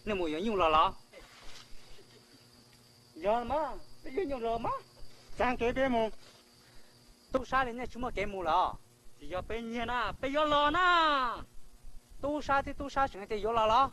Nej mus yuav nyuj los los? Yog mas, peb yuav nyuj los mas. Txav kev peb mus. Tub sab li nej tsis muaj kev mus los? Tsis yog peb nyiag na, peb yuav los na. Tub sab thiab tub sab tseem tias yuav los los.